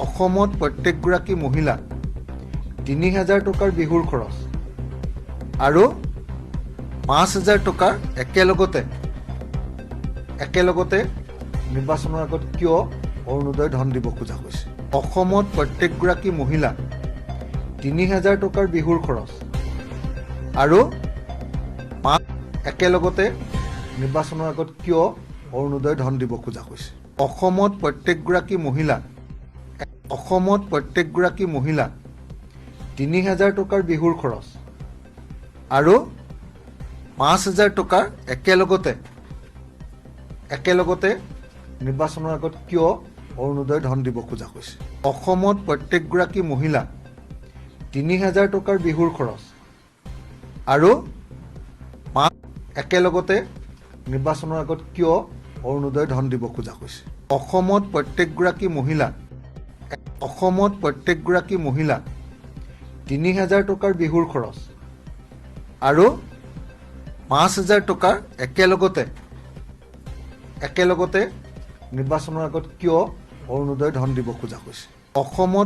অসমত প্ৰত্যেকগৰাকী মহিলাক 3000 টকাৰ বিহুৰ খৰচ আৰু 5000 টকাৰ একেলগতে নিৰ্বাচনৰ আগত কিয় অৰুণোদয় ধন দিব খোজা হৈছে? অসমত প্ৰত্যেকগৰাকী মহিলাক 3000 টকাৰ বিহুৰ খৰচ আৰু একেলগতে নিৰ্বাচনৰ আগত কিয় অৰুণোদয় ধন দিব খোজা হৈছে? অসমত প্ৰত্যেকগৰাকী মহিলাক অসমত প্ৰত্যেকগৰাকী মহিলাক 3000 টকাৰ বিহুৰ খৰচ আৰু 5000 টকাৰ একেলগতে নিৰ্বাচনৰ আগত কিয় অৰুণোদয় ধন দিব খোজা হৈছে? অসমত প্ৰত্যেকগৰাকী মহিলাক 3000 টকাৰ বিহুৰ খৰচ আৰু একেলগতে নিৰ্বাচনৰ আগত কিয় অৰুণোদয় ধন দিব খোজা হৈছে? অসমত প্ৰত্যেকগৰাকী মহিলাক অসমত প্ৰত্যেকগৰাকী মহিলাক 3000 টকাৰ বিহুৰ খৰচ আৰু 5000 টকাৰ একেলগতে নিৰ্বাচনৰ আগত কিয় অৰুণোদয় ধন দিব খোজা হৈছে? অসমত